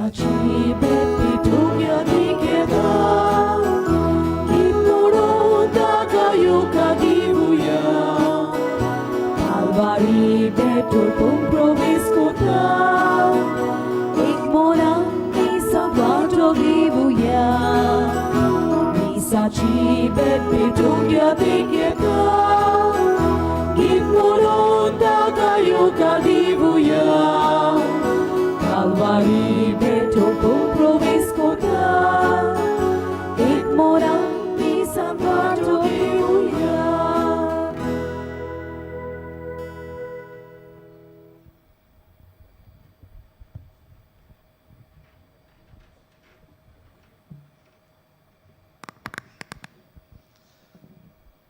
मिसाची भेट पेटोवया दिकेता, गीत म्हणून ताका येवकार दिवया. कालवारी पेट्रोल पंप प्रवेश कोता, एक मनान मिसाक वांटो घेवया. मिसाची भेट पेटोवया दिकेता, गीत म्हणून ताका येवकार दिवया. कालवारी पेट्रोल पंप प्रवेश कोता, एक मनान मिसाक वांटो घेवया.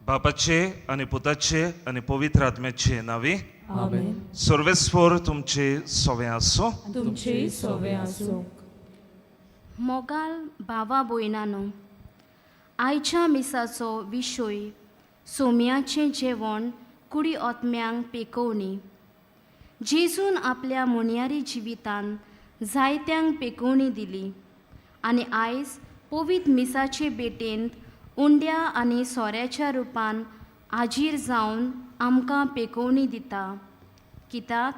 बापाचे आनी पुताचे आनी पवित्र आत्म्याचे नांवी. आमेन. सर्वेस्पर तुमचे सवे आसूं. तुमचे सवे आसूं. मोगाल भावा भयणानो, आयच्या मिसाचो विशय सोम्याचें जेवण कुडी ओतम्यांक पेकोवणी. जेजून आपल्या मुनयारी जिवितान जायत्यांक पेकोवणी दिली आनी आयज पवित्र मिसाचे भेटेंत उंड्या आनी सोऱ्याच्या रुपान हाजीर जावन आमकां पेकोवणी दिता, कित्याक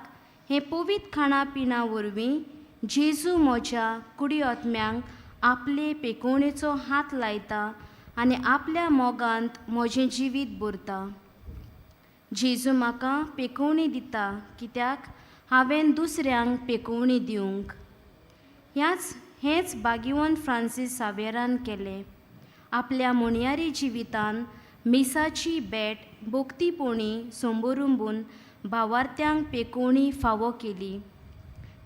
हें पवित्र खाणा पिणा वरवीं जेजू म्हज्या कुडी आत्म्यांक आपले पेकोवणेचो हात लायता आनी आपल्या मोगांत म्हजें जिवीत भरता. जेजू म्हाका पेकोवणी दिता कित्याक हांवें दुसऱ्यांक पेकोवणी दिवंक. ह्याच हेंच भाग्यवंत फ्रांसीस सावेरान केलें. आपल्या मुणयारी जिवितान मिसाची भेट भोक्तीपणी संबरुंबून भावार्थ्यांक पेकोवणी फावो केली.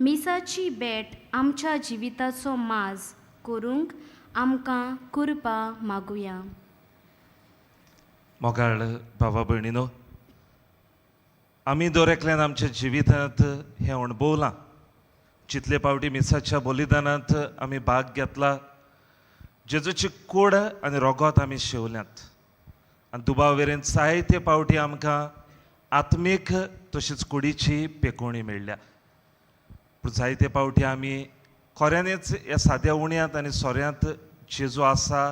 मिसाची भेट आमच्या जिविताचो माज करूंक आमकां कृपा मागुया. मोगाळ भावा भयणीनो, आमी दर एकल्यान आमच्या जिवितांत हें अणभवलां. जितले फावटी मिसाच्या बलिदानांत आमी भाग घेतला, जेजूची कूड आनी रोगोत आमी शेवल्यात आनी दुबाव वेरेन जायते फावटी आमकां आत्मीक तशीच कुडीची पेकोवणी मेळ्ळ्या. पूण जायते फावटी आमी खऱ्यांनीच ह्या साद्या उण्यांत आनी सोऱ्यांत जेजू आसा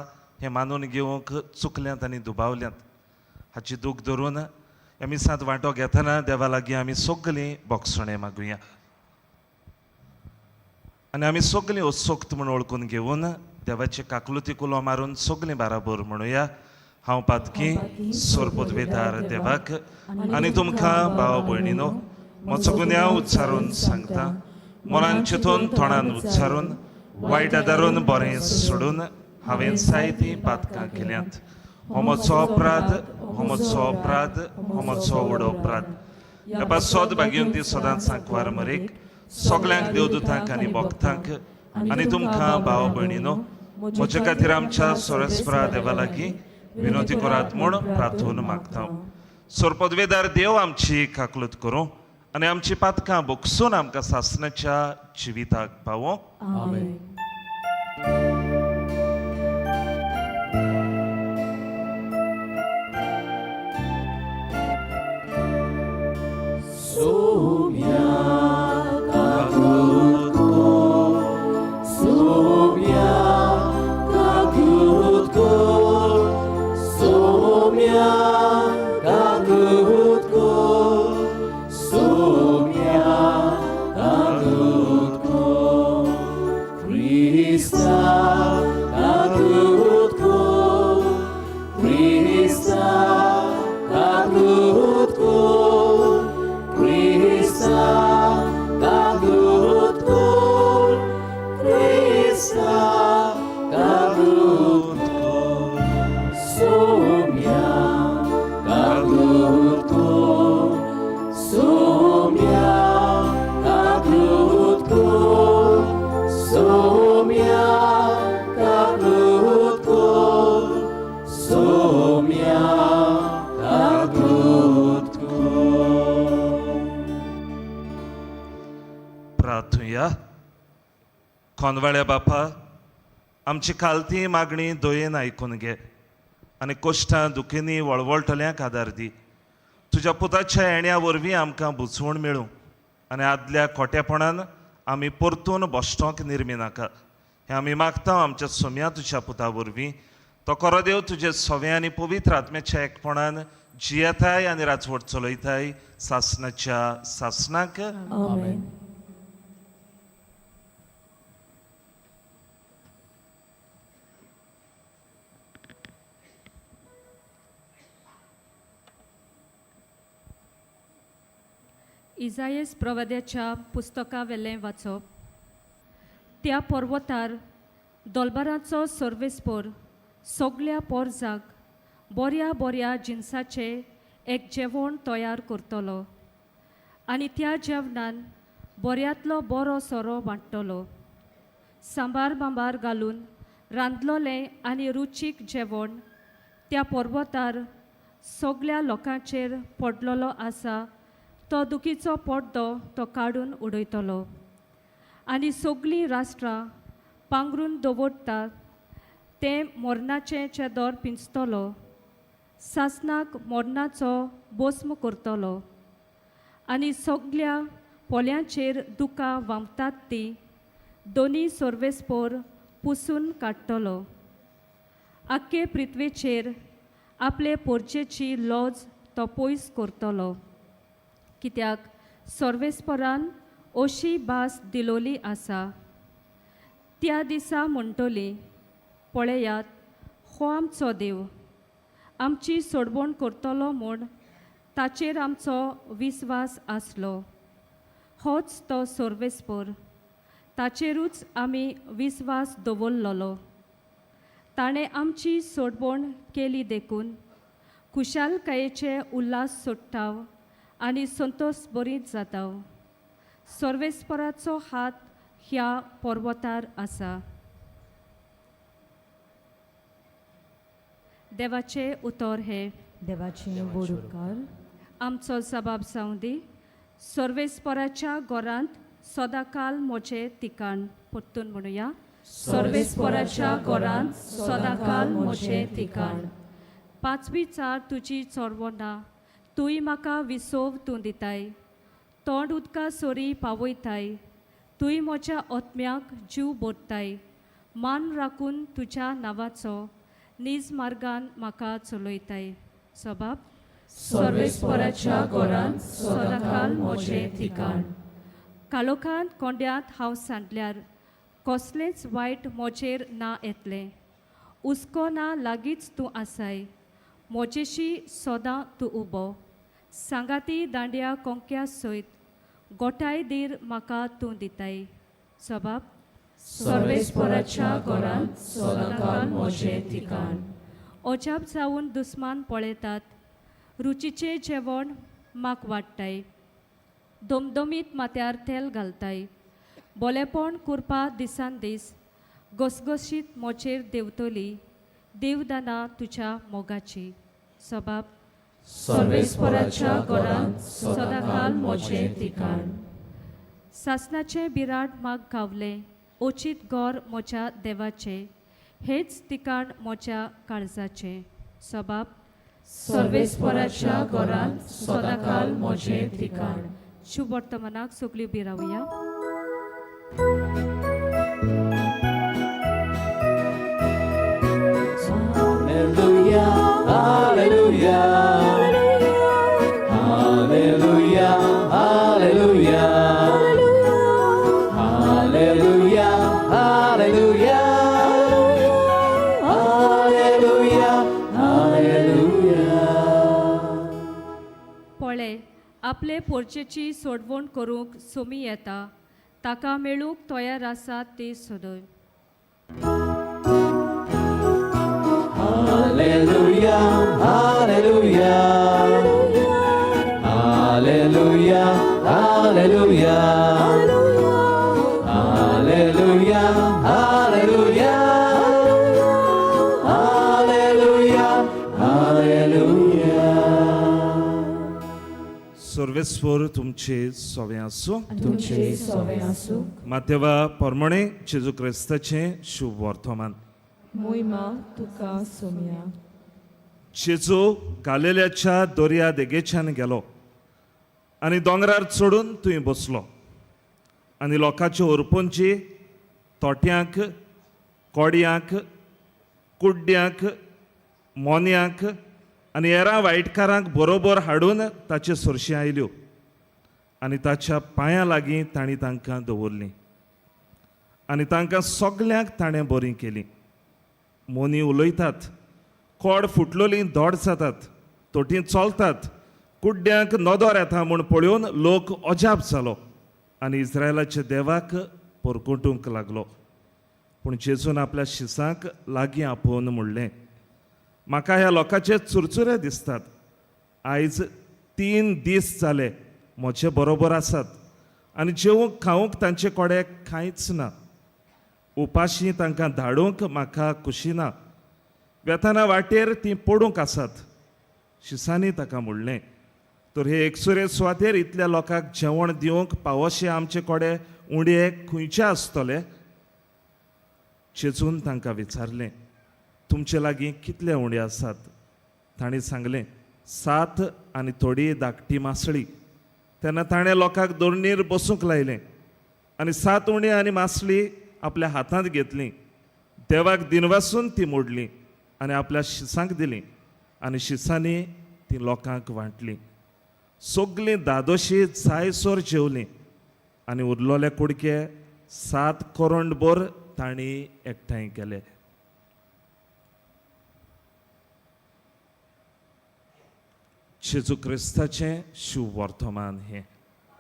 हें मानून घेवंक चुकल्यांत आनी दुबावल्यांत. हाची दूख धरून ह्या मिसांत वांटो घेतना देवा लागीं आमी सगलीं बोगसणें मागुया आनी आमी सगलीं उत्सुक्त म्हूण वळखून घेवन देवाचे काकलुती कुलो मारून सगलीं बाराबर म्हणुया. हांव पातकी सोरपदवेदार देवाक आनी तुमकां भाव भयणीनो म्हजो गुन्यांव उच्चारून सांगता. मनान चिंतून, तोंडान उच्चारून, वायट आदारून, बरें सोडून हांवें जायतीं पातकां केल्यांत. हो म्हजो अपराध, हो म्हजो अपराध, हो म्हजो व्हड अपराध. ह्या पासत भाग्यवंती सदांच सांकवार मरेक, सगल्यांक देवदूतांक आनी भक्तांक आनी तुमकां भाव भयणीनो म्हजे खातीर आमच्या सोरस्परा देवा लागीं विनोती करात म्हूण प्रार्थून मागता. सोरपदवेदार देव आमची काकलूत करूं आनी आमची पातकां बोगसून आमकां सासणाच्या जिविताक पावों. आमेन. Soumya kakutko, Soumya kakutko, Soumya kakutko, Krista kakutko, Krista kakutko, Krista kakutko, Krista kakutko, Soumya kakutko, Soumya kakutko, Soumya kakutko, Soumya kakutko. प्रार्थुया. कोनवाळ्या बापा, आमची खालती मागणी दयेन आयकून घे आनी कश्टां दुखींनी वळवळटल्यांक आदार दी. तुज्या पुताच्या येण्या वरवीं आमकां बुजवण मेळूं आनी आदल्या खोटेपणान आमी परतून भश्टोंक निर्मी नाका. हें आमी मागता आमच्या सोम्या तुज्या पुता वरवीं. तो कोरो देव तुजे सवे आनी पवित्र आत्म्याच्या एकपणान जियेताय आनी राजवट चलयताय सासनाच्या सासनाक. आमेन. इजायस प्रवाद्याच्या पुस्तकावेलें वाचप. त्या पर्वतार दोलबाराचो सर्वेस्पोर सगल्या पोरजाक बऱ्या बऱ्या जिनसाचें एक जेवण तयार करतलो आनी त्या जेवणान बऱ्यांतलो बरो सोरो वांट्टलो. सांबार बांबार घालून रांदलोलें आनी रुचीक जेवण त्या पर्वतार सगल्या लोकांचेर पडलेलो आसा तो दुखीचो पड्डो तो काडून उडयतलो आनी सगलीं राष्ट्रां पांगरून दवरतात तें मरणाचें चेदोर पिंजतलो, सासनाक मरणाचो बोस्म करतलो आनी सगल्या पोल्यांचेर दुकां व्हांवतात ती दोनी सर्वेस्पोर पुसून काडटलो. आख्खे पृथ्वेचेर आपले पोरचेची लॉज तो पयस करतलो, कित्याक सर्वेस्परान अशी भास दिलोली आसा. त्या दिसा म्हणटली, पळयात हो आमचो देव, आमची सोडवण करतलो म्हूण ताचेर आमचो विस्वास आसलो. होच तो सर्वेस्पोर, ताचेरूच आमी विस्वास दवरलेलो. ताणें आमची सोडवण केली देखून खुशालकायेचे उल्हास सोडटाव आनी संतोश बरीच जाताव. सर्वेस्पराचो हात ह्या पर्वतार आसा. देवाचें उतर हें. देवाचे बोड उपकार. आमचो जबाब जावं दी. सर्वेस्पराच्या घरांत सदांकाल म्हजें ठिकाण. परतून म्हणुया, सर्वेस्पराच्या घरांत सदांकाल म्हजें ठिकाण. पांचवी चार तुजी चोरवना, तूंय म्हाका विसव तूं दिताय, तोंड उदका सरी पावयताय. तूंय म्हज्या आत्म्याक जीव भरताय, मान राखून तुज्या नांवाचो नीज मार्गान म्हाका चलयताय. सबाब. सर्वेस्पराच्या घरांत सदांकाल म्हजें ठिकाण. काळोखांत कोंड्यांत हांव सांडल्यार कसलेंच वायट म्हजेर ना येतलें. हुस्को ना लागींच तूं आसाय, म्हजेशी सदां तूं उबो. सांगाती दांड्या कोंक्या सयत गोठाय धीर म्हाका तूं दिताय. सबाब. सर्वेस्पराच्या घरांत सदांकाल म्हजें ठिकाण. अजाप जावन दुस्मान पळयतात, रुचीचें जेवण म्हाक वाडटाय. दमदमीत माथ्यार तेल घालताय. बोलेपण करपा दिसान दीस घसघशीत म्हजेर देंवतली देवदाना तुज्या मोगाची. सबाब. सर्वेस्पराच्या घरांत सदांकाल म्हजें ठिकाण. सासनाचें बिराड म्हाक गावलें, ओचीत गोर म्हज्या देवाचें, हेच ठिकाण म्हज्या काळजाचें. सबाब. सर्वेस्पराच्या घरांत सदांकाल म्हजें ठिकाण. शुभ वर्तमानाक सगळीं उबी रावया. Hallelujah, hallelujah, hallelujah, hallelujah, hallelujah, hallelujah, hallelujah, hallelujah. पळय आपले पोरचेची सोडवण करूंक सोमी येता, ताका मेळूंक तयार आसा ती सोदय. Hallelujah, hallelujah, hallelujah, hallelujah, hallelujah, hallelujah, hallelujah, hallelujah. सर्वेस्वर तुमचे सवे आसूं. तुमचे सवे आसूं. मातेवा परमणे जेजू क्रिस्ताचें शुभ वर्तमान. मोहिमा तुका सोम्या. जेजू गालेल्याच्या दर्या देगेच्यान गेलो आनी दोंगरार चडून थंय बसलो. आनी लोकांच्यो ओरपुंची तोट्यांक, कोडयांक, कुड्ड्यांक, मोन्यांक आनी हेरां वायटकारांक बरोबर हाडून ताचे सरशी आयल्यो आनी ताच्या पांयां लागीं तांणी तांकां दवरलीं आनी तांकां सगल्यांक ताणें बरीं केलीं. मोनी उलयतात, कोड फुटलोलीं दोड जातात, तोटीं चलतात, कुड्ड्यांक नदर येता म्हूण पळोवन लोक अजाप जालो आनी इस्रायलाच्या देवाक परकोटूंक लागलो. पूण जेजून आपल्या शिसांक लागीं आपोवन म्हणलें, म्हाका ह्या लोकांचे चुरचुरे दिसतात. आयज 3 दीस जाले म्हजे बरोबर आसात आनी जेवंक खावंक तांचे कडेन कांयच ना. उपाशी तांकां धाडूंक म्हाका खुशी ना. वेताना वाटेर तीं पडूंक आसात. शिसांनी ताका म्हणलें, तर हे एकसुरे सुवातेर इतल्या लोकांक जेवण दिवंक पावोशे आमचे कडेन उंडे खंयचे आसतले? जेजून तांकां विचारलें, तुमचे लागीं कितले उंडे आसात? तांणी सांगलें, 7 आनी थोडी धाकटी मासळी. तेन्ना ताणें लोकांक दोरणीर बसूंक लायलें आनी 7 उंडे आनी मासळी आपल्या हातांत घेतली, देवाक दिनवासून ती मोडली आनी आपल्या शिसांक दिली आनी शिसांनी ती लोकांक वांटली. सगलीं दादोशी जायसर जेवलीं आनी उरलोले कुडके 7 करोंडभर तांणी एकठांय केले. जेजू क्रिस्ताचें शुभवर्तमान हें.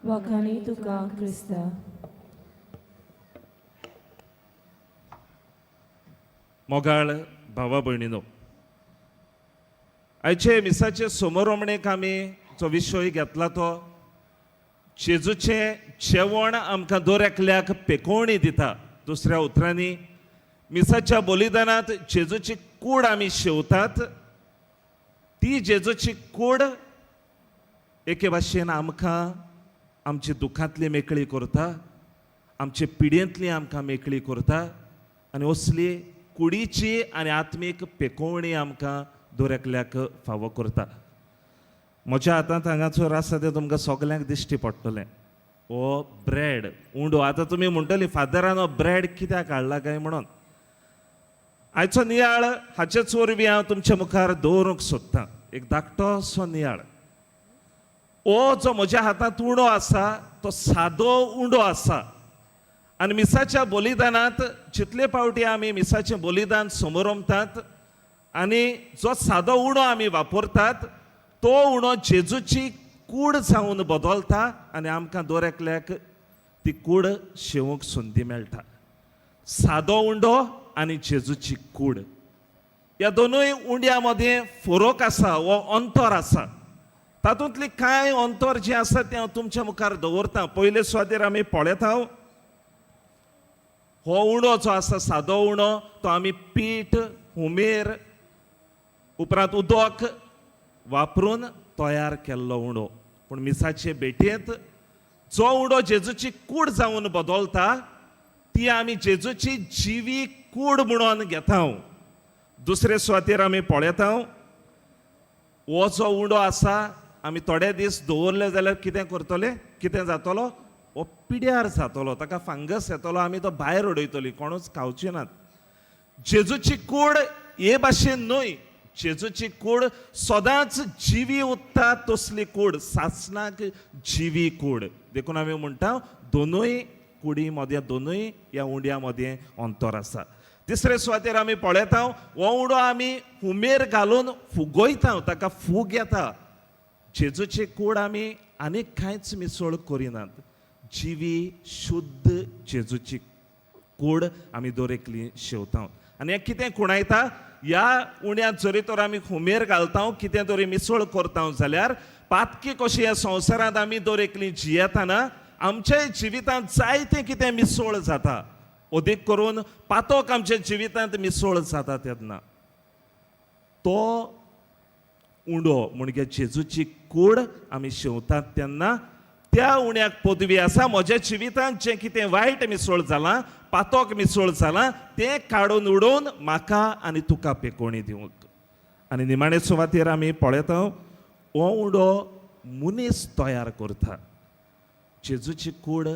वाखाणी तुका क्रिस्ता. मोगाळ भावा भयणीनो, आयचे मिसाचे समोरमणेक आमी जो विशय घेतला तो जेजूचें जेवण आमकां दर एकल्याक पेकोवणी दिता. दुसऱ्या उतरांनी मिसाच्या बलिदानांत जेजूची कूड आमी शेवतात, ती जेजूची कूड एके भाशेन आमकां आमची दुखांतली मेकळी करता, आमचे पिडेंतली आमकां मेकळी करता आनी असली कुडीची आनी आत्मीक पेकोवणी आमकां दर एकल्याक फावो करता. म्हज्या हातांत हांगासर आसा तें तुमकां सगल्यांक दिश्टी पडटलें, हो ब्रेड उंडो. आतां तुमी म्हणटली, फादरान हो ब्रेड कित्याक हाडला काय म्हणून. आयचो नियाळ हाचेच वरवीं हांव तुमच्या मुखार दवरूंक सोदतां, एक धाकटोसो नियाळ. हो जो म्हज्या हातांत उंडो आसा तो सादो उंडो आसा आनी मिसाच्या बलिदानांत जितले फावटी आमी मिसाचें बलिदान समोरमतात आनी जो सादो उणो आमी वापरतात तो उणो जेजूची कूड जावन बदलता आनी आमकां दर एकल्याक ती कूड शेवंक संदी मेळटा. सादो उंडो आनी जेजूची कूड ह्या दोनूय उंड्या मदें फरक आसा, हो अंतर आसा. तातूंतली कांय अंतर जें आसा तें हांव तुमच्या मुखार दवरता. पयले सुवातेर आमी पळयता, हो उंडो जो आसा सादो उंडो तो आमी पीठ, हुमेर, उपरांत उदक वापरून तयार केल्लो उंडो. पूण मिसाचे भेटयेंत जो उंडो जेजूची कूड जावन बदलता ती आमी जेजूची जिवी कूड म्हणून घेता. दुसरे सुवातेर आमी पळयता, हो जो उंडो आसा आमी थोडे दीस दवरले जाल्यार कितें करतले, कितें जातलो, हो पिड्यार जातलो, ताका फंगस येतलो, आमी तो भायर उडयतली, कोणूच खावची नात. जेजूची कूड हे भाशेन न्हय, जेजूची कूड सदांच जिवी उत्ता तसली कूड, सासणाक जिवी कूड. देखून आमी म्हणटा दोनूय कुडी मदें, दोनूय ह्या उंड्या मदें अंतर आसा. तिसरे सुवातेर आमी पळयता, हो उंडो आमी हुमेर घालून फुगयता, ताका फूग येता. जेजूची कूड आमी आनीक कांयच मिसळ करिनात, जिवी शुद्ध जेजूची कूड आमी दर एकली शेवता. आनी हें कितें खुणायता, ह्या उण्यांत जरी तर आमी हुमेर घालता, कितें तरी मिसळ करता जाल्यार पातकी कशी ह्या संवसारांत आमी दर एकली जियेतना आमच्या जिवितांत जायतें कितें मिसळ जाता, अदीक करून पातक आमच्या जिवितांत मिसळ जाता. तेन्ना तो उंडो म्हणजे जेजूची कूड आमी शेवतात तेन्ना त्या उण्याक पदवी आसा, म्हज्या जिवितांत जें कितें वायट मिसळ जालां, पातक मिसळ जालां तें काडून उडोवन म्हाका आनी तुका पेकोवणी दिवंक. आनी निमाणे सुवातेर आमी पळयता, हो उंडो मनीस तयार करता. जेजूची कूड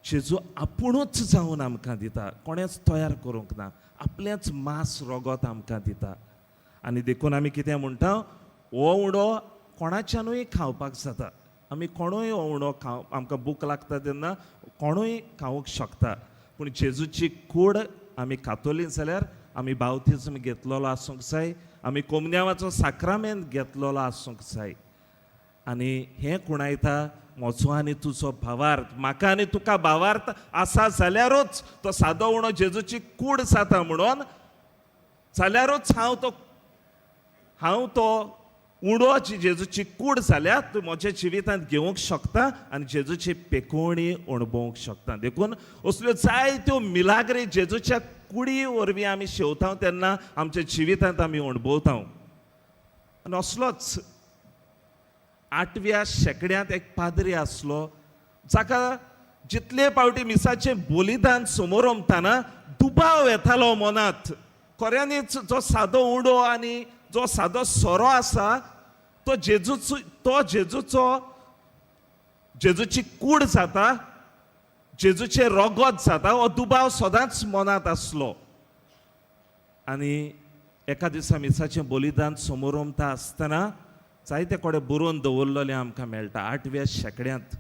जेजू आपुणूच जावन आमकां दिता. कोणेंच तयार करूंक ना, आपलेंच मांस रगत आमकां दिता. आनी देखून आमी कितें म्हणटा, हो उंडो कोणाच्यानूय खावपाक जाता. आमी कोणूय हो उंडो खाव, आमकां भूक लागता तेन्ना कोणूय खावंक शकता. पूण जेजूची कूड आमी खातली जाल्यार आमी बावतिज्म घेतलेलो आसूंक जाय, आमी कोमन्यांवाचो साक्रामेंत घेतलेलो आसूंक जाय. आनी हें खुणायता म्हजो आनी तुजो भावार्थ. म्हाका आनी तुका भावार्थ आसा जाल्यारूच तो सादो उणो जेजूची कूड जाता म्हणून जाल्यारूच हांव तो उणो जी जेजूची कूड जाल्यार तूं म्हज्या जिवितांत घेवंक शकता आनी जेजूची पेकोवणी अणभवूंक शकता. देखून असल्यो जायत्यो मिलाग्री जेजूच्या कुडी वरवीं आमी शेवता तेन्ना आमच्या जिवितांत आमी अणभवता. आनी असलोच 8व्या शेंकड्यांत एक पाद्री आसलो जाका जितले फावटी मिसाचें बलिदान समोर ओमतना दुबाव येतालो मनांत, खऱ्यांनीच जो सादो उडो आनी जो सादो सोरो आसा तो जेजूचो जेजूची कूड जाता, जेजूचें रगत जाता, हो दुबाव सदांच मनांत आसलो. आनी एका दिसा मिसाचें बलिदान समोर ओमता आसतना जायते कडेन बरोवन दवरलेलें आमकां मेळटा. 8व्या शेंकड्यांत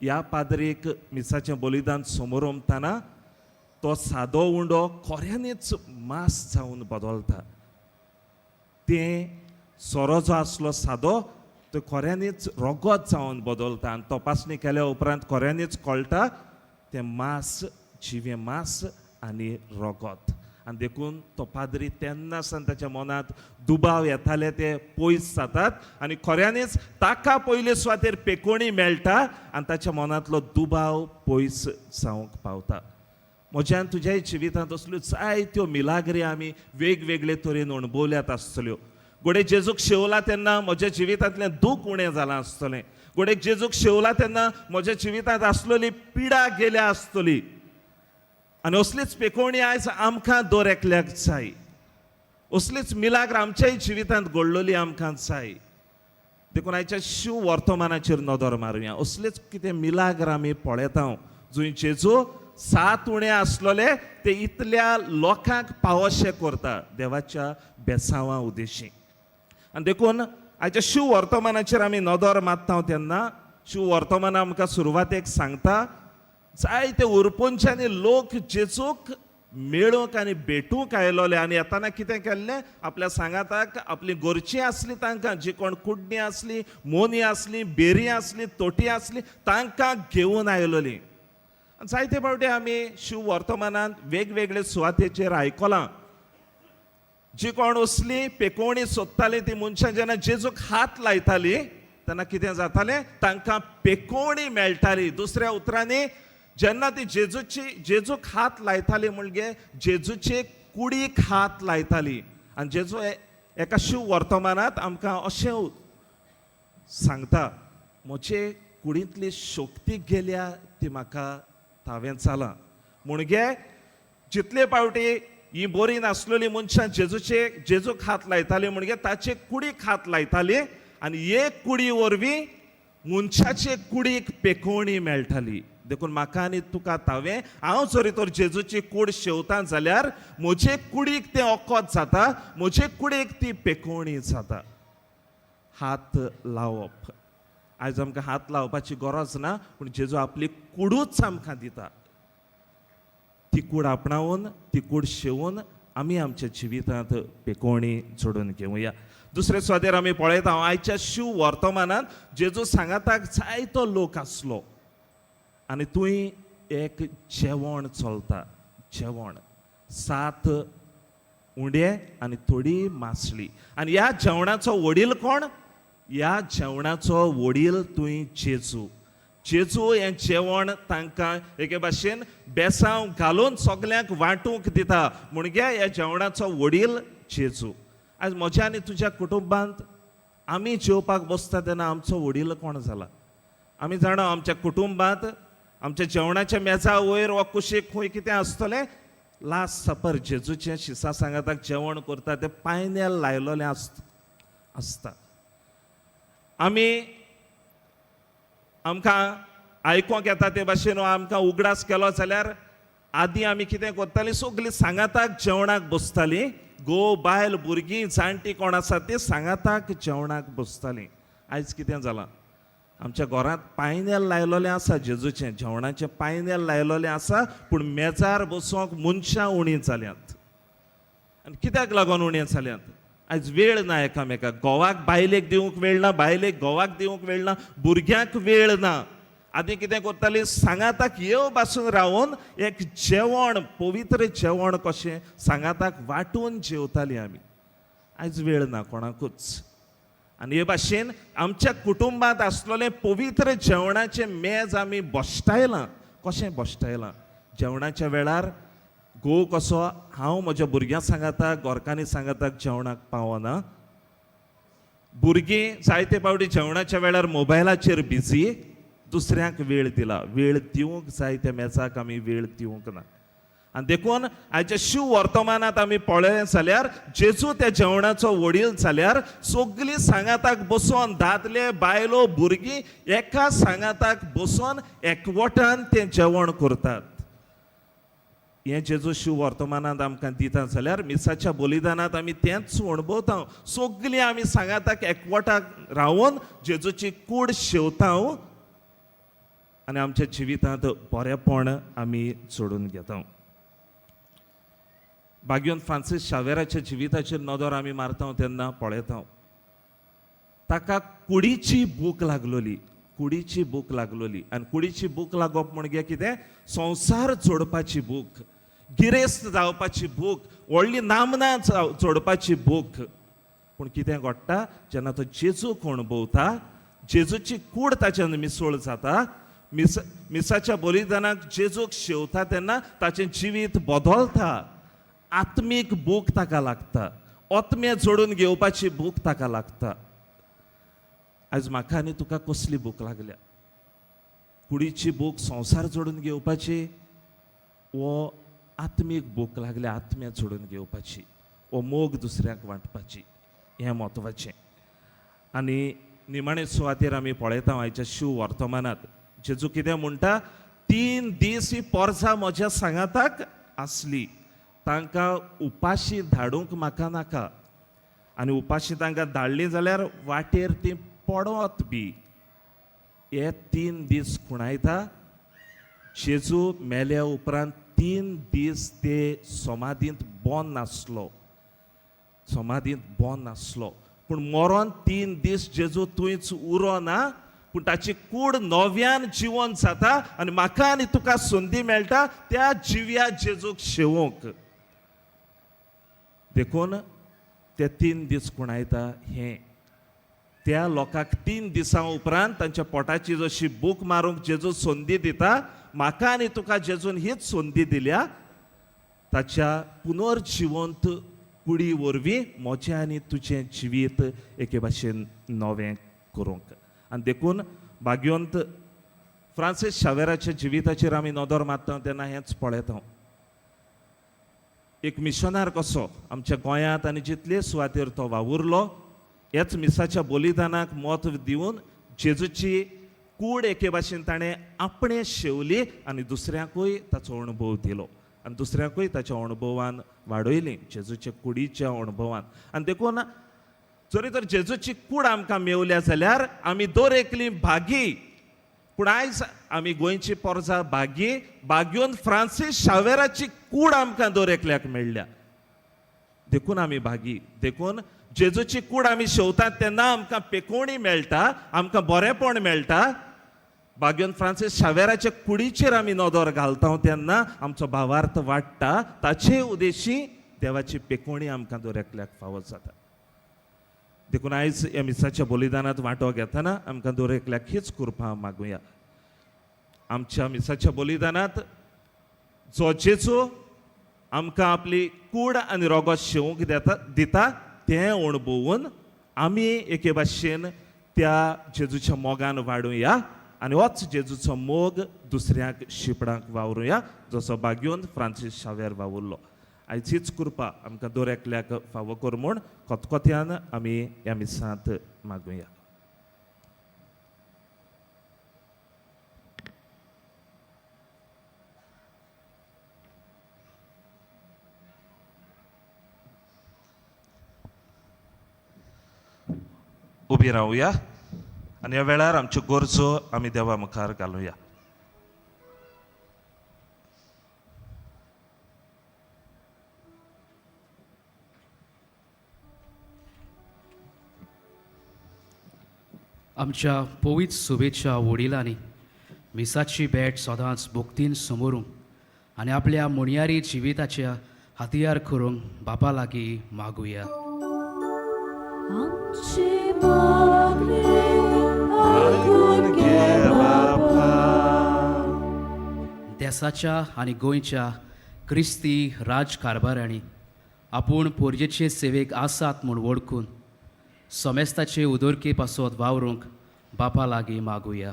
ह्या पाद्रीक मिसाचें बलिदान समोर ओमतना तो सादो उंडो खऱ्यांनीच मांस जावन बदलता. तें सोरो जो आसलो सादो तो खऱ्यांनीच रगत जावन बदलता. आनी तपासणी केल्या उपरांत खऱ्यांनीच कळटा तें मांस, जिवें मांस आनी रगत. आनी देखून तो पाद्री तेन्ना सावन ताच्या मनांत दुबाव येताले ते पयस जातात आनी खऱ्यांनीच ताका पयले सुवातेर पेकोणी मेळटा आनी ताच्या मनांतलो दुबाव पयस जावंक पावता. म्हज्यान तुज्याय जिवितांत असल्यो जायत्यो मिलाग्री आमी वेगवेगळे तरेन अणभवल्यात आसतल्यो. घडये जेजूक शेवला तेन्ना म्हज्या जिवितांतलें दूख उणें जालां आसतलें. घडये जेजूक शेवला तेन्ना म्हज्या जिवितांत आसलेली पिडा गेल्या आसतली. आनी असलीच पेकोवणी आयज आमकां दर एकल्याक जाय. असलीच मिलाग्र आमच्याय जिवितांत घडलेली आमकां जाय. देखून आयच्या शिव वर्तमानाचेर नदर मारुया. असलेच कितें मिलाग्र आमी पळयता जंय जेजू 7 उणे आसलेले ते इतल्या लोकांक पावोशे करता देवाच्या बेसांवा उद्देशी. आनी देखून आयच्या शिव वर्तमानाचेर आमी नदर मारता तेन्ना शिव वर्तमान आमकां सुरवातेक सांगता जायते उरपुंच्यानी लोक जेजूक मेळूंक आनी भेटूंक आयलोले. आनी येताना कितें केल्लें, आपल्या सांगाताक आपली गोरची आसली तांकां, जी कोण कुडणी आसली, मोनी आसली, बेरी आसली, तोटी आसली, तांकां घेवन आयलोली. जायते फावटी आमी शिव वर्तमानांत वेगवेगळे सुवातेचेर आयकलां, जी कोण असली पेकोवणी सोदताली ती मनशां जेन्ना जेजूक हात लायताली तेन्ना कितें जातालें, तांकां पेकोवणी मेळटाली. दुसऱ्या उतरांनी जेन्ना ती जेजूक हात लायताली म्हणजे जेजूचे कुडीक हात लायताली. आनी जेजू एका शिव वर्तमानांत आमकां अशें सांगता, म्हजे कुडींतली शक्ती गेल्या ती म्हाका तावें जालां. म्हणजे जितले फावटी ही बरी नासलेली मनशां जेजूक हात लायताली म्हणजे ताचे कुडीक हात लायताली आनी एक कुडी वरवीं मनशाचे कुडीक पेकोवणी मेळटाली. देखून म्हाका आनी तुका तावें हांव जरी तर जेजूची कूड शेवता जाल्यार म्हजे कुडीक तें ओकोत जाता, म्हजे कुडीक ती पेकोवणी जाता. हात लावप आयज आमकां हात लावपाची गरज ना, पूण जेजू आपली कुडूच आमकां दिता. ती कूड आपणावन ती कूड शेवून आमी आमच्या जिवितांत पेकोवणी जोडून घेवया. दुसरे सुवातेर आमी पळयता आयच्या शिव वर्तमानांत जेजू सांगाताक जायतो लोक आसलो आनी थंय एक जेवण चलता. जेवण 7 उंडे आनी थोडी मासळी. आनी ह्या जेवणाचो वडील कोण? ह्या जेवणाचो वडील थंय जेजू. जेजू हें जेवण तांकां एके भाशेन बेसांव घालून सगल्यांक वांटूंक दिता. म्हणजे ह्या जेवणाचो वडील जेजू. आयज म्हज्या आनी तुज्या कुटुंबांत आमी जेवपाक बसता तेन्ना आमचो वडील कोण जाला? आमी जाणा आमच्या कुटुंबांत आमच्या जेवणाच्या मेजा वयर वा कुशीक खंय कितें आसतलें, लास्ट सपर जेजूचें शिसा सांगाताक जेवण करता तें पायनेल लायलोलें आसता. आमी आमकां आयकोंक येता ते भाशेन हो आमकां उगडास केलो जाल्यार आदीं आमी कितें करतालीं, सगलीं सांगाताक जेवणाक बसतालीं. घोव बायल भुरगीं जाणटीं कोण आसा तीं सांगाताक जेवणाक बसतालीं. आयज कितें जालां, आमच्या घरांत पायनेल लायलोलें आसा, जेजूचें जेवणाचें पायनेल लायलोलें आसा, पूण मेजार बसोंक मनशां उणी जाल्यांत. आनी कित्याक लागून उणें जाल्यांत? आयज वेळ ना एकामेकाक. घोवाक बायलेक दिवंक वेळ ना, बायलेक घोवाक दिवंक वेळ ना, भुरग्यांक वेळ ना. आदीं कितें करतालीं, सांगाताक येव बासून रावन एक जेवण, पवित्र जेवण कशें सांगाताक वांटून जेवतालीं आमी. आयज वेळ ना कोणाकूच. आनी हे भाशेन आमच्या कुटुंबांत आसलेलें पवित्र जेवणाचें मेज आमी भश्टायलां. कशें भश्टायलां? जेवणाच्या वेळार घोव कसो हांव म्हज्या भुरग्यां सांगाताक, घरकान्नी सांगाताक जेवणाक पावना. भुरगीं जायते फावटी जेवणाच्या वेळार मोबायलाचेर बिजी, दुसऱ्यांक वेळ दिला. वेळ दिवंक जाय त्या मेजाक आमी वेळ दिवंक ना. आनी देखून आयच्या शिव वर्तमानांत आमी पळयलें जाल्यार जेजू त्या जेवणाचो वडील जाल्यार सगलीं सांगाताक बसोन दादले बायलो भुरगीं एका सांगाताक बसोन एकवटान तें जेवण करतात. हें जेजू शिव वर्तमानांत आमकां दिता जाल्यार मिसाच्या बलिदानांत आमी तेंच अणभवता. सगलीं आमी सांगाताक एकवटाक रावन जेजूची कूड शेवता आनी आमच्या जिवितांत बरेपण आमी जोडून घेता. बाग्योन फ्रांसीस शावेराच्या जिविताचेर नदर आमी मारता तेन्ना पळयता ताका कुडीची भूक लागलोली, कुडीची भूक लागलोली. आनी कुडीची भूक लागप म्हणजे कितें? संवसार जोडपाची भूक, गिरेस्त जावपाची भूक, व्हडली नामना जोडपाची भूक. पूण कितें घडटा जेन्ना तो जेजूक अणभवता, जेजूची कूड ताच्यान मिसळ जाता, मिसाच्या बलिदानाक जेजूक शेवता तेन्ना ताचें जिवीत बदलता. आत्मीक भूक ताका लागता, आत्मे जोडून घेवपाची भूक ताका लागता. आयज म्हाका आनी तुका कसली भूक लागल्या? कुडीची भूक, संवसार जोडून घेवपाची, वो आत्मीक भूक लागल्या आत्मे जोडून घेवपाची, वो मोग दुसऱ्यांक वांटपाची? हें म्हत्वाचें. आनी निमाणे सुवातेर आमी पळयता आयच्या शिव वर्तमानांत जेजू कितें म्हणटा, 3 दीस ही पोरसां म्हज्या सांगाताक आसली, तांकां उपाशी धाडूंक म्हाका नाका, आनी उपाशी तांकां धाडली जाल्यार वाटेर ती पडत बी. हे 3 दीस खुणायता. जेजू मेल्या उपरांत 3 दीस ते समाधींत बंद नासलो, समाधींत बंद नासलो, पूण मरोन 3 दीस जेजू थंयच उरो ना, पूण ताची कूड नव्यान जिवन जाता आनी म्हाका आनी तुका संदी मेळटा त्या जिव्या जेजूक शेवोंक. देखून ते 3 दीस खुणायता हें त्या लोकांक 3 दिसां उपरांत तांच्या पोटाची जशी भूक मारूंक जेजू संदी दिता, म्हाका आनी तुका जेजून हीच संदी दिल्या. ताच्या पुनर्जिवंत कुडी वरवीं म्हजें आनी तुजें जिवीत एके भाशेन नवें करूंक. आनी देखून भाग्यवंत फ्रांसीस शावेराच्या जिविताचेर आमी नदर मारता तेन्ना हेंच पळयता. एक मिशनार कसो आमच्या गोंयांत आनी जितले सुवातेर तो वावुरलो, ह्याच मिसाच्या बलिदानाक म्हत्व दिवन जेजूची कूड एके भाशेन ताणें आपणें शेवली आनी दुसऱ्यांकूय ताचो अणभव दिलो आनी दुसऱ्यांकूय ताच्या अणभवान वाडयली, जेजूच्या कुडीच्या अणभवान. आनी देखून जरी तर जेजूची कूड आमकां मेवल्या जाल्यार आमी दर एकली भागी, पूण आयज आमी गोंयची पोरजा भागी, भाग्योन फ्रांसीस शावेराची कूड आमकां दर एकल्याक मेळ्ळ्या, देखून आमी भागी. देखून जेजूची कूड आमी शेवतात तेन्ना आमकां पेकोवणी मेळटा, आमकां बरेंपण मेळटा. भाग्योन फ्रांसीस शावेराच्या कुडीचेर आमी नदर घालता तेन्ना आमचो भावार्थ वाडटा, ताचे उदेशी देवाची पेकोवणी आमकां दर एकल्याक फावो जाता. देखून आयज ह्या मिसाच्या बलिदानांत वांटो घेतना आमकां दर एकल्याक हीच कृपा मागुया. आमच्या मिसाच्या बलिदानांत जो जेजू आमकां आपली कूड आनी रोगोत शेवंक दिता तें अणभवून आमी एके भाशेन त्या जेजूच्या मोगान वाडुया आनी होच जेजूचो मोग दुसऱ्यांक शिपडांक वावरुया, जसो भाग्योन फ्रांसीस शावेर वावुरलो. आयज हीच कृपा आमकां दर एकल्याक फावो कर म्हूण खतखत्यान आमी ह्या मिसांत मागुया. उबी रावया आनी ह्या वेळार आमच्यो गरजो आमी देवा मुखार घालुया. आमच्या पवित्र सुबेच्या वडिलांनी मिसाची भेट सदांच भक्तीन समोरूंक आनी आपल्या मुणयारी जिविताच्या हातियार करूंक बापा लागीं मागुया. आमचे मागणे आयकून घे बापा. देसाच्या आनी गोंयच्या क्रिस्ती राजकारभारांनी आपूण पोरजेचे सेवेक आसात म्हूण वळखून समेस्ताचे उदरके पासत वावरूंक बापा लागीं मागुया.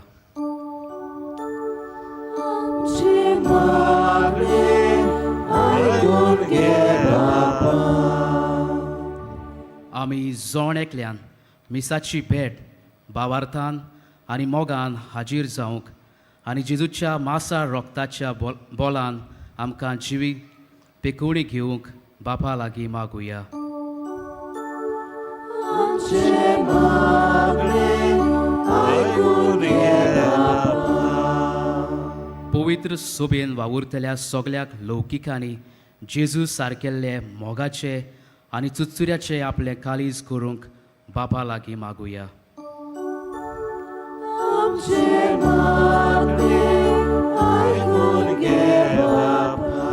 आमचे मागणे आयकून घे बापा. आमी जण एकल्यान मिसाची भेट भावार्थान आनी मोगान हाजीर जावंक आनी जेजूच्या मासाळ रोगताच्या बोलान आमकां जिवीत पेकोवणी घेवंक बापा लागीं मागुया. आमचे मागणे आयकून घे बापा. पवित्र सोबेन वावुरतल्या सगल्याक लौकिकांनी जेजू सारकेल्ले मोगाचे आनी चुचुऱ्याचे आपलें काळीज करूंक बापा लागीं मागुया. आमचे मागणे आयकून घे बापा.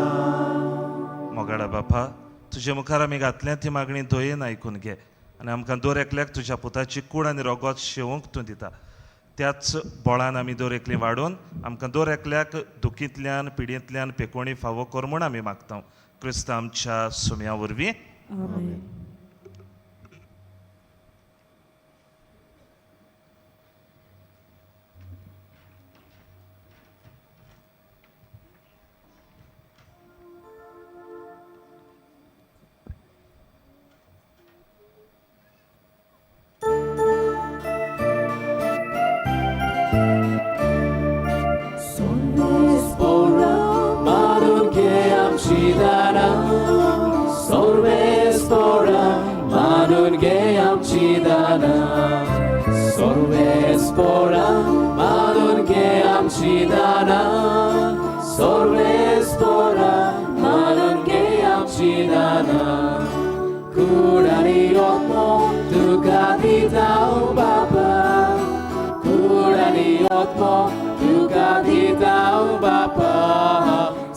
मोगाळा बापा, तुजे मुखार आमी घातल्या ती मागणी दयेन आयकून घे आनी आमकां दर एकल्याक तुज्या पुताची कूड आनी रोगोत शेवंक तूं दिता. त्याच बळान आमी दर एकली वाडोवन आमकां दर एकल्याक दुखींतल्यान पिडयेंतल्यान पेकोणी फावो कर म्हूण आमी मागता. क्रिस्त आमच्या सुम्या वरवीं. आमेन. मानून घे आमची दारां, सर्वेस्पोरा मानून घे आमची दारां, सर्वेस्पोरा मानून घे आमची दारां, सर्वेस्पोरा मानून घे आमची दारां. कूड आनी आत्मो तुका दिता ओ बापा, कूड आनी आत्मो तुका दिता ओ बापा.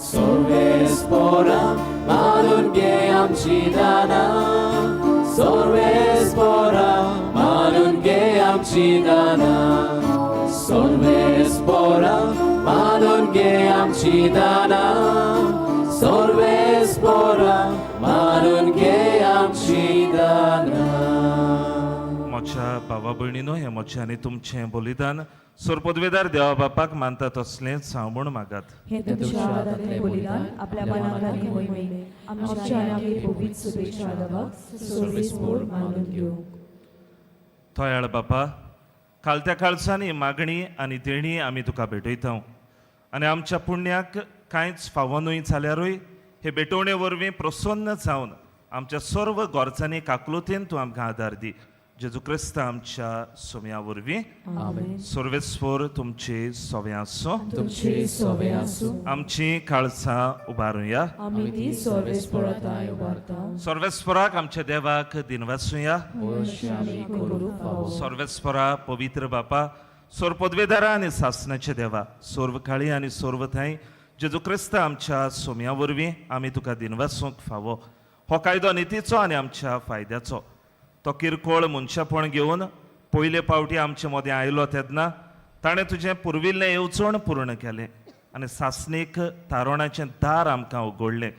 सर्वेस्पोरा मानून घे आमची दानां, सर्वेस्पोरा मानून घे आमची दानां, सर्वेस्पोरा मानून घे आमची दानां, सर्वेस्पोरा मानून घे आमची दानां. म्हज्या भावा भयणीनो, हें म्हजें आनी तुमचें बलिदान सोरपदवेदार देवा बापाक मानता तसलेंच हांव म्हूण मागात. हे तुमच्या हातांतलें बलिदान आपल्या मनाक आनी मोहिमेक आमच्या आनी आमगे पवित्र सुबेच्या देवाक सर्वेस्पोर मानून घेवंक. थोयाळ बापा, खालत्या काळजांनी मागणी आनी देणी आमी तुका भेटयता आनी आमच्या पुण्याक कांयच फावो न्हय जाल्यारूय हे भेटवणे वरवीं प्रसन्न जावन आमच्या सर्व गरजांनी काकलुतीन तूं आमकां आदार दी. जेजू क्रिस्त आमच्या सोम्या वरवीं. आमेन. सर्वेस्पोर तुमचे सोवे आसूं. तुमचे सोवे आसूं. आमची काळजां उबारुया. आमी ती सर्वेस्पोराताय उबारता. सर्वेस्पराक आमच्या देवाक दिनवासुया. अशें आमी करूंक फावो. सर्वेस्परा पवित्र बापा, सर्व पदवेदारा आनी सासणाचे देवा, सर्व काळी आनी सर्व थंय जेजू क्रिस्त आमच्या सोम्या वरवीं आमी तुका दिनवासूंक फावो. हो कायदो नितीचो आनी आमच्या फायद्याचो. तो किरकोळ मनशापण घेवन पयले पावटी आमचे मदें आयलो तेन्ना ताणें तुजें पुर्विल्लें येवजण पूर्ण केलें आनी सासणीक तारोणाचें दार आमकां उगडलें.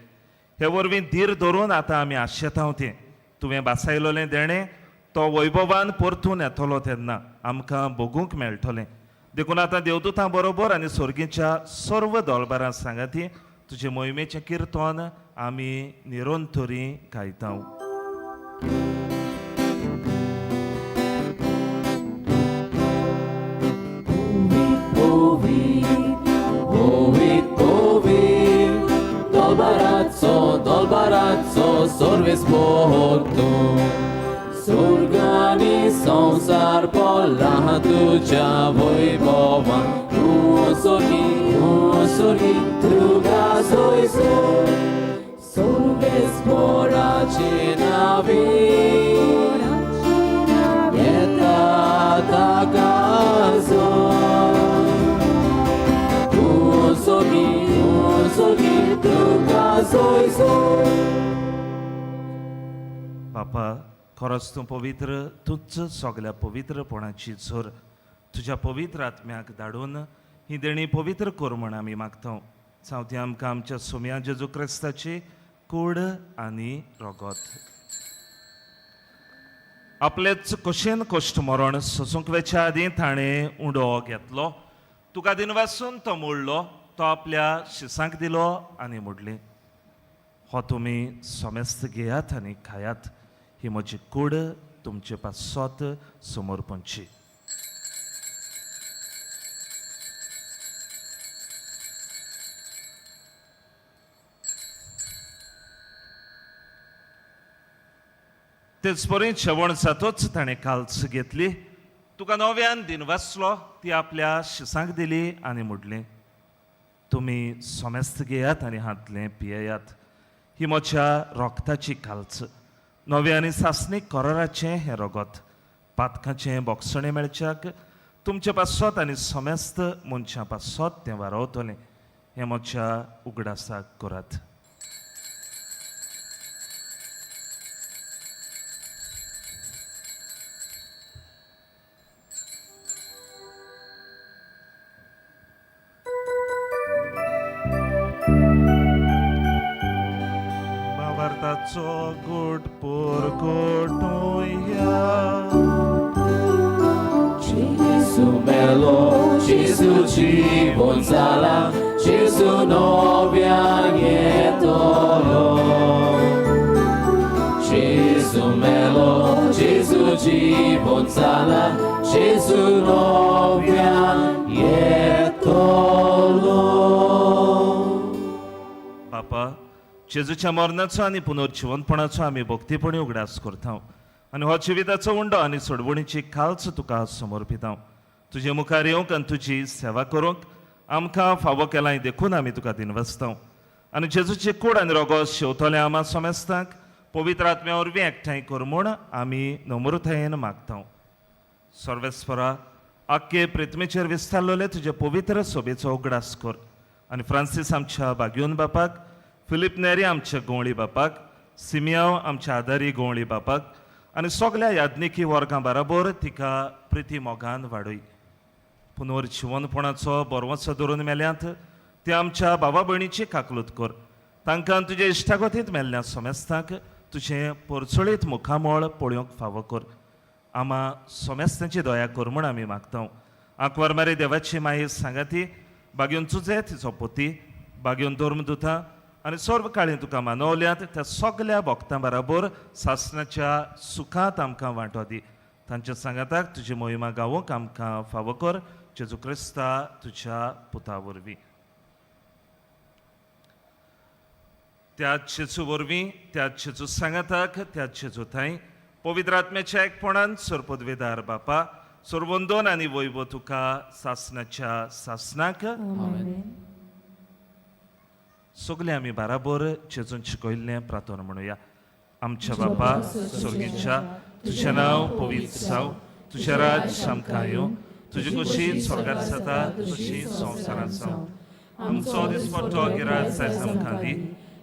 हे वरवीं धीर धरून आतां आमी आशेतांव तें तुवें बासायलोलें देणें तो वैभवान परतून येतलो तेन्ना आमकां भोगूंक मेळटलें. देखून आतां देवदूतां बरोबर आनी सर्गीच्या सर्व दोलबारां सांगाती तुजे मोहिमेचें किर्तन आमी निरंतरी गायता. Povit, povit, dolbarazzo, dolbarazzo, sorve sporto. Surgani son संवसार पडला तुज्या वैभवान तूं सोगी तुका सोयसो सोर्वेस्पोराचे नावे येता ताका जो तूं सोगी तुका सोयसो बापा खरोच तूं पवित्र तूंच सगल्या पवित्रपणाची झर तुज्या पवित्र आत्म्याक धाडून ही देणी पवित्र कर म्हण आमी मागता. जावं ती आमकां आमच्या सोम्या जेजू क्रिस्ताची कूड आनी रगत. आपलेच कशेन कश्ट मरण सोसूंक वेच्या आदीं ताणें उंडो घेतलो, तुका दिनवासून तो मोडलो, तो आपल्या शिसांक दिलो आनी मोडली, हो तुमी समेस्त घेयात आनी खायात, ही म्हजी कूड तुमचे पासत समर्पणची. तेच परी जेवण जातच ताणें काल्च घेतली, तुका नव्यान दिनवासलो, ती आपल्या शिसांक दिली आनी म्हणलें, तुमी समेस्त घेयात आनी हांतलें पियेयात, ही म्हज्या रोगताची काल्च, नव्या आनी सासणीक कराराचें हें रगत, पातकाचें बोगसणें मेळच्याक तुमचे पासत आनी समेस्त मनशां पासत तें वारवतलें, हें म्हज्या उगडासाक करात. भावार्थाचो गोड पोरकोटोया. Gesù melo, Gesù ci bonzala, Gesù novia nietolo. Gesù melo, Gesù ci bonzala, Gesù novia nietolo. बापा, जेजूच्या मरणाचो आनी पुनर्जिवनपणाचो आमी भक्तीपणी उगडास करता आनी हो जिविताचो उंडो आनी सोडवणीची खालच तुका समर्पिता. तुजे मुखार येवंक आनी तुजी सेवा करूंक आमकां फावो केलां देखून आमी तुका दिनवासता आनी जेजूची कूड आनी रोगोस शेवतले आमा समेस्तांक पवित्र आत्म्या वरवीं एकठांय कर म्हूण आमी नम्रतायेन मागता. सर्वेस्परा, आख्खे प्रिथमेचेर विस्तारलेले तुजे पवित्र सोबेचो उगडास कर आनी फ्रांसीस आमच्या बागयोन बापाक, फिलीप नेरी आमच्या गवळी बापाक, सिमियांव आमच्या आदारी गवळी बापाक आनी सगल्या याज्ञिकी वर्गां बराबर तिका प्रिती मोगान वाडय. पुनर्जिवनपणाचो बरवसो धरून मेल्यांत ते आमच्या बाबा भयणीची काकलूत कर, तांकां तुजे इश्टागतींत मेल्ल्या समेस्तांक तुजें परचळीत मुखामळ पळोवंक फावो कर. आमा समेस्तांची दया कर म्हूण आमी मागता. आंकवार मारी देवाची माई सांगाती, बागेवन तुजें तिचो पोती, बागेवन धर्मदुतां आनी सर्व काळी तुका मानवल्यात त्या सगल्या भक्तां बराबर सासणाच्या सुखांत आमकां वांटो दी. तांच्या सांगाताक तुजी मोहिमा गावोंक आमकां फावो कर, जेजू क्रिस्ता तुज्या पुता वरवीं. त्याच जेजू वरवीं, त्याच जेजू सांगाताक, त्याच जेजू थंय पवित्र आत्म्याच्या एकपणान सरपदवेदार बापा, सर्वंदोन आनी वैभव तुका सासणाच्या सासणाक. सगळे आमी बाराबर जेजून शिकयल्लें प्रार्थना म्हणुया. आमच्या बापा स्वर्गीच्या, तुजें नांव पवित्र जावं, तुजें राज आमकां येवं, तुजी कुशी स्वर्गात जाता तशी संवसारांत जावं. आमचो दिसपट्टो गिराज आयज आमकां दी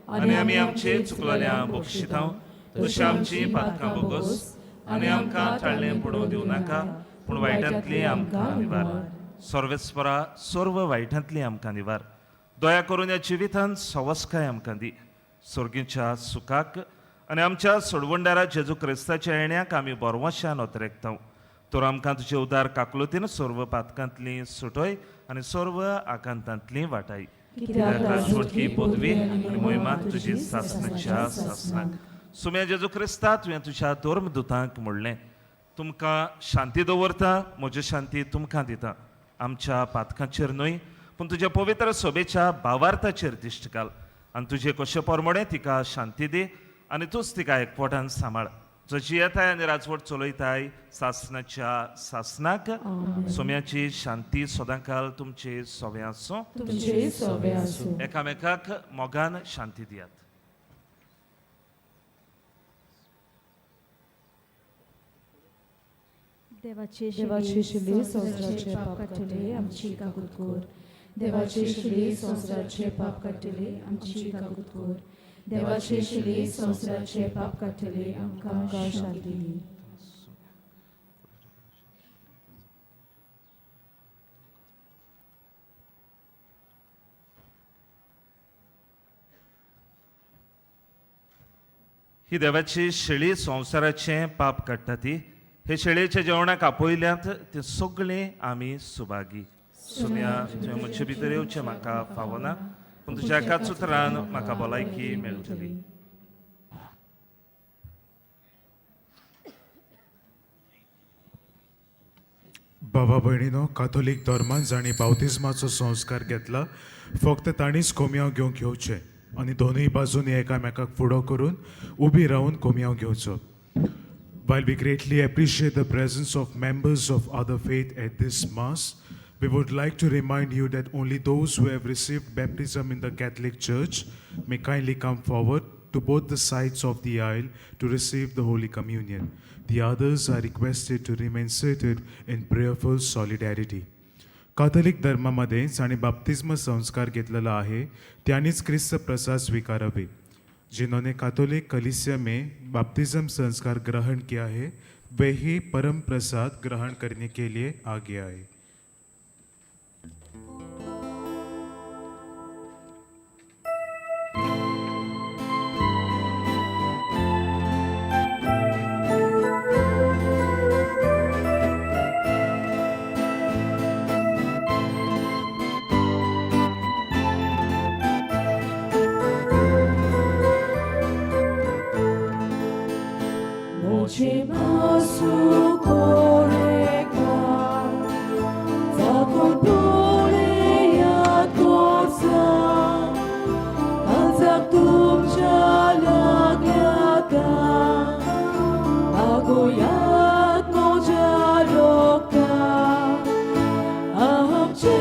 आनी आमी आमचे चुकलेल्या बक्षितांव तशी आमची पातकां बोगस आनी आमकां टाळणें पडोवं दिवं नाका, पूण वायटांतली आमकां निवार. सर्वेस्परा, सर्व वायटांतली आमकां निवार. दया करून ह्या जिवितांत सवस्काय आमकां दी. सर्गीच्या सुखाक आनी आमच्या सोडवणदारा जेजू क्रिस्ताच्या येण्याक आमी बरवशान अतरेकता. तर आमकां तुजे उदार काकलुतीन सर्व पातकांतली सुटय आनी सर्व आकांतांतली वाटाय. कित्याक राजवटकी पदवी आनी मोहिमा तुजी सासणाच्या सासणाक. सुम्या जेजू क्रिस्ता, तुवें तुज्या धर्मदुतांक म्हणलें, तुमकां शांती दवरता, म्हजी शांती तुमकां दिता. आमच्या पातकांचेर न्हय पूण तुज्या पवित्र सोबेच्या भावार्थाचेर दिश्ट घाल आनी तुजे कशे परमणे तिका शांती दी आनी तूंच तिका एकवटान सांबाळ. जो जियेताय आनी राजवट चलयताय सासनाच्या सासनाक. सोम्याची शांती सदांकाल तुमचे सोवे आसूं. तुमचे सोवे आसूं. एकामेकाक मोगान शांती दियात. देवाचे शिले संवसाराचे पाप काडटले आमची काकूत कर. देवाचे शिले संवसाराचे पाप काडटले आमची काकूत कर. देवाचे शिले संवसाराचे पाप काडटले आमकां शांती दी. ही देवाची शेळी संवसाराचें पाप काडटा ती हे शेळयेच्या जेवणाक आपयल्यात ते सगळें आमी सुभागी. सुम्या, तुवें म्हजे भितर येवचें म्हाका फावना, पूण तुज्या एकाच उतरान म्हाका भलायकी मेळटली. बाबा भयणीनो, काथोलीक धर्मान जांणी बावतिज्माचो संस्कार घेतला फक्त तांणीच कोमयांव घेवंक येवचें आनी दोनूय बाजूनी एकामेकाक फुडो करून उबी रावन कोमयांव घेवचो. While we greatly appreciate the presence of members of other faith at this Mass, we would like to remind you that only those who have received baptism in the Catholic Church may kindly come forward to both the sides of the aisle to receive the Holy Communion. The others are requested to remain seated in prayerful solidarity. Catholic धर्मामध्ये जांणी बाप्तिज्म संस्कार घेतलेला आहे त्यांनीच क्रिस्त प्रसाद स्वीकारावे. जिन्होंने Catholic कलीसिया में बाप्तिज्म संस्कार ग्रहण किया है वे ही परम प्रसाद ग्रहण करने के लिए आगे आए. Moce masu koreka, zakon poleyat korsa, kanzak tumcha laglata, agoyat moja lokta, ahamche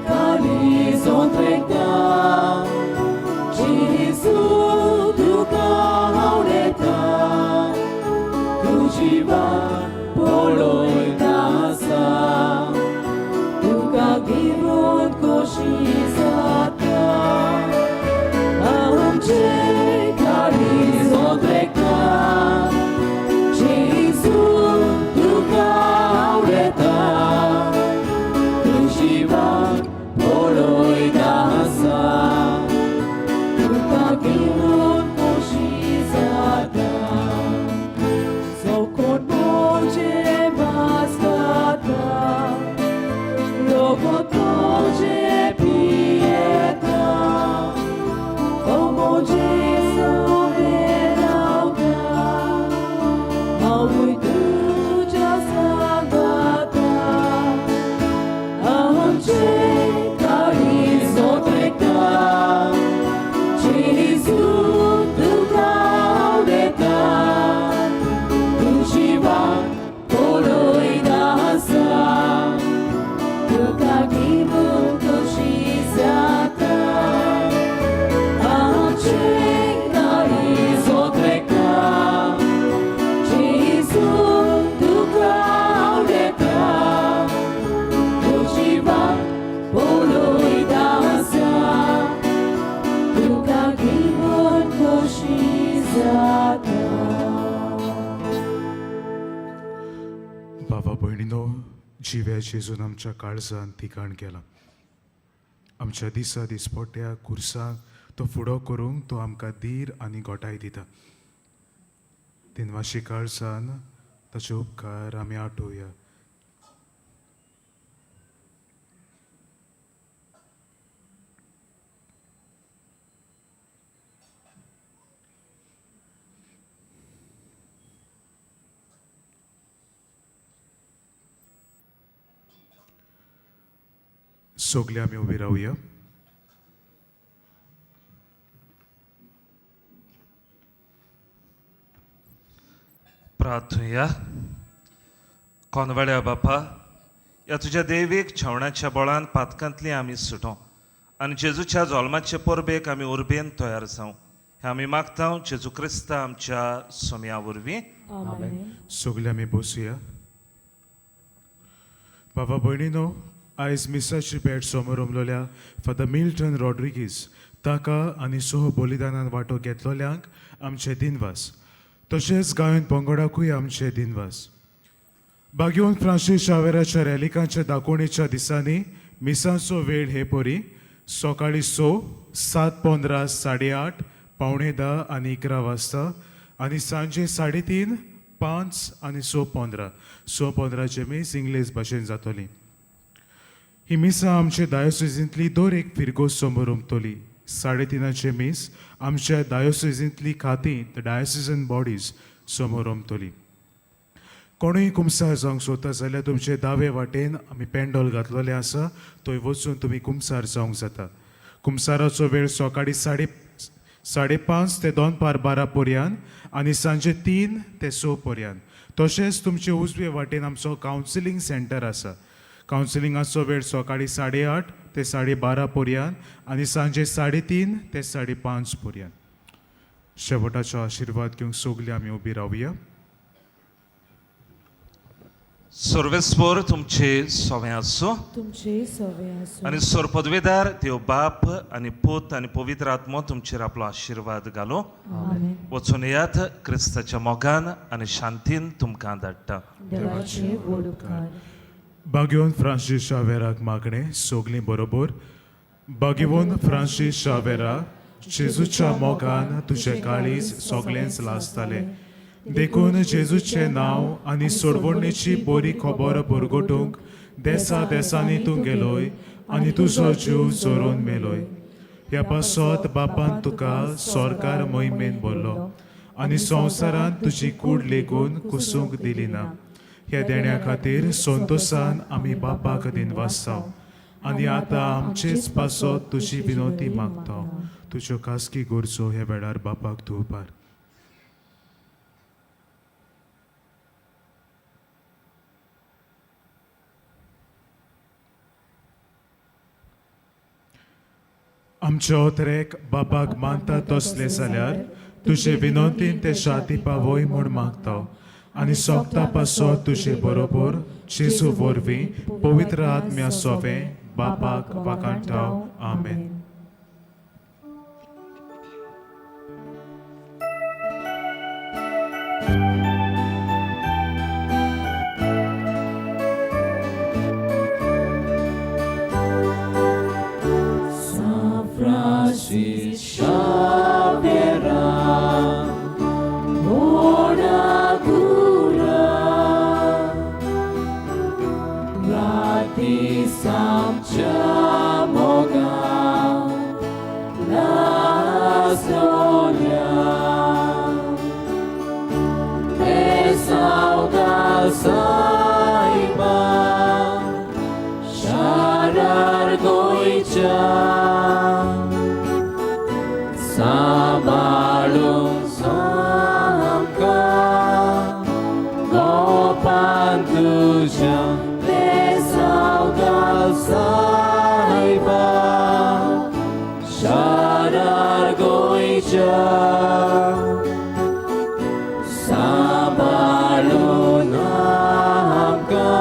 kalizon trekta, Jesu tuka hauleta, तुझी वाट पळयता आसा, तुका घेवन खोशी जाता, आमचें काळीज ओंद्रेता, जेजू तुका आवडटा, तुजी वाट पळयता आसा, तुका घेवन खोशी जाता. Sokon moje maskata, logot moje pieta, o moje soberauta, maui tuja salvata, amche karizotrekta, Jesu tuka audeta, तुझी वाट पळयता आसा, तुका घेवन खोशी जाता, आमचें काळीज ओंद्रेता, जेजू तुका आवडटा, तुजी वाट पळयता आसा, तुका घेवन खोशी जाता. बाबा भयणीनो, जिव्या जेजून आमच्या काळजान ठिकाण केलां. आमच्या दिसा दिसपट्ट्या कुर्साक तो फुडो करूंक तो आमकां धीर आनी गोठाय दिता. दिनवाशी काळजान ताचे उपकार आमी आठोवया. सगळे आमी उबी रावया. प्रार्थुया. कोनवाड्या बापा, ह्या तुज्या देवीक छेवणाच्या बळान पातकांतली आमी सुटों आनी जेजूच्या जल्माचे परबेक आमी उर्बेन तयार जावं, हें आमी मागता जेजू क्रिस्ता आमच्या सोम्या वरवीं. आमेन. सगळे आमी बसुया. बाबा भयणीनो, आयज मिसाची भेट समोर उमलोल्या फादर मिल्टन रॉड्रिगीज ताका आनी सह बलिदानान वांटो घेतलोल्यांक आमचे दिनवास. तशेंच गायन पंगडाकूय आमचे दिनवास. बागेवन फ्रांसीस शावेराच्या रॅलिकांच्या दाखोवणेच्या दिसांनी मिसांचो वेळ हे परी सकाळीं 6, 7:15, 8:30, 9:45 आनी 11 वाजता आनी सांजे 3:30, 5 आनी 6:15. 6:15 मीस इंग्लीश भाशेन जातली. ही मिसां आमच्या डायोसिजींतली दर एक फिरगोज समोर उमतली. 3:30 मीस आमच्या डायोसिजींतली खातीं, the diocesan bodies समोर उमतली. कोणूय कुमसार जावंक सोदता जाल्यार तुमचे दावे वाटेन आमी पेंडोल घातलेलें आसा, थंय वचून तुमी कुमसार जावंक जाता. कुमसाराचो वेळ सकाळीं 5:30 ते दनपार 12 पर्यंत आनी सांजे 3 ते 6 पर्यंत. तशेंच तुमचे उजवे वाटेन आमचो कावन्सिलींग सेंटर आसा. कावन्सिलिंगाचो वेळ सकाळीं 8:30 ते 12:30 पर्यंत आनी सांजे 3:30 ते 5:30 पर्यंत. शेवटाचो आशिर्वाद घेवंक सगळीं आमी उबी रावया. सर्वेस्पर तुमचे सोवें आसूं. तुमचे सवे आसूं. आनी सोर पदवेदार देव बाप आनी पूत आनी पवित्र आत्मो तुमचेर आपलो आशिर्वाद घालूं. आमेन. वचून येयात, क्रिस्ताच्या मोगान आनी शांतीन तुमकां धाडटा. देवाचे व्हड उपकार. बागेवन फ्रांसीस शावेराक मागणें सगलीं बरोबर. बागेवन फ्रांसीस शावेरा, जेजूच्या मोगान तुजें काळीज सगळेंच लासतालें, देखून जेजूचें नांव आनी सोडवणेची बरी खबर बरगोटूंक देसा देसांनी तूं गेलोय आनी तुजो जीव जोरोन मेलोय. ह्या पासत बापान तुका सरकार मोहिमेन भरलो आनी संवसारांत तुजी कूड लेगून कुसूंक दिली ना. ह्या देण्या खातीर संतोसान आमी बापाक दिनवासता आनी आतां आमचेच पासत तुजी विनवती मागता. तुज्यो खासगी गरजो ह्या वेळार बापाक धुवपार. आमच्या ओतरेक बापाक मानता तसले जाल्यार तुजे विनवतीन ते शाती पावय म्हूण मागता आनी सोगता पासत तुजे बरोबर जेजू वरवीं पवित्र आत्म्या सोवें बापाक वाकांटाव. आमेन. San Francis Xavier, Bonagura, Rati Samcha Moga, La Sonia, Exalta Saiba, Sharar Goicha, Samalun Samka, Gopantusha, Exalta Saiba, Sharar Goicha, Samalun Amka,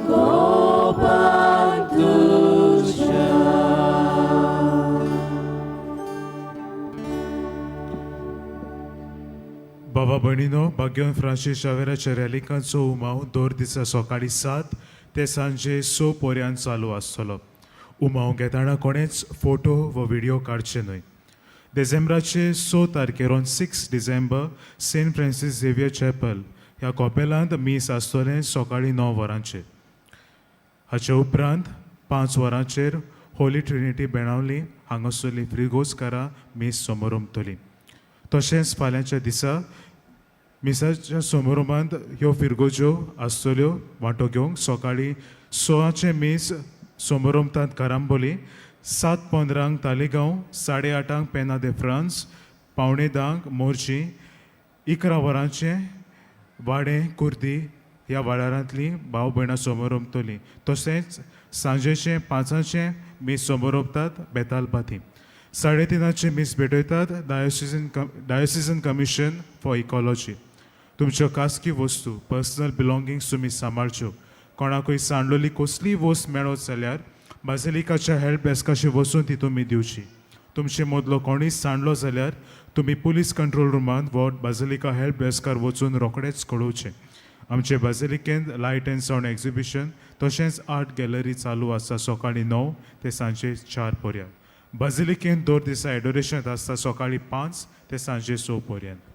Gopantusha. बाबा भयणीनो, भाग्यवन फ्रांसीस शावेराच्या रॅलिकांचो उमाव दर दिसा सकाळीं 7 ते सांजे 6 पर्यंत चालू आसतलो. उमाव घेतना कोणेच फोटो वा व्हिडियो काडचे न्हय. डिसेंबराचे 6 तारखेर on 6 December Saint Francis Xavier chapel ह्या कॉपेलांत मीस आसतलें सकाळीं 9 वरांचेर. हाचे उपरांत 5 वरांचेर होली ट्रिनिटी बेणावली हांगासरली फ्रिगोजकारां मीस समोर उमतली. तशेंच फाल्यांच्या दिसा मिसाच्या समारोभांत ह्यो फिरगोज्यो आसतल्यो वांटो घेवंक. सकाळीं 6 मीस समारोभांत कारांबोली, 7:15 तालिगांव, 8:30 पेना दे फ्रांस, 9:45 मोरजी, 11 वरांचें वाडें कुर्दी ह्या वाठारांतलीं भाव भयणां समोर तशेंच सांजेचें 5ांचें मीस समोर बेतालबाती. 3:30चें मीस भेटयतात diocesan commission for ecology. तुमच्यो खासगी वस्तू, पर्सनल बिलोंगिंग्स तुमी सांबाळच्यो. कोणाकूय सांडलोली कसलीय वस्त मेळत जाल्यार बाजिलिकाच्या हेल्प डेस्काचेर वचून ती तुमी दिवची. तुमचे मदलो कोणूय सांडलो जाल्यार तुमी पुलीस कंट्रोल रुमांत वो बाजिलिका हेल्प डेस्कार वचून रोखडेच कळोवचें. आमचे बाजिलिकेंत लायट एंड सावंड एक्झिबिशन तशेंच आर्ट गॅलरी चालू आसा सकाळीं 9 ते सांजे 4 पर्यंत. बाजिलिकेंत दर दिसा एडोरेशन आसता सकाळीं 5 ते सांजे 6 पर्यंत.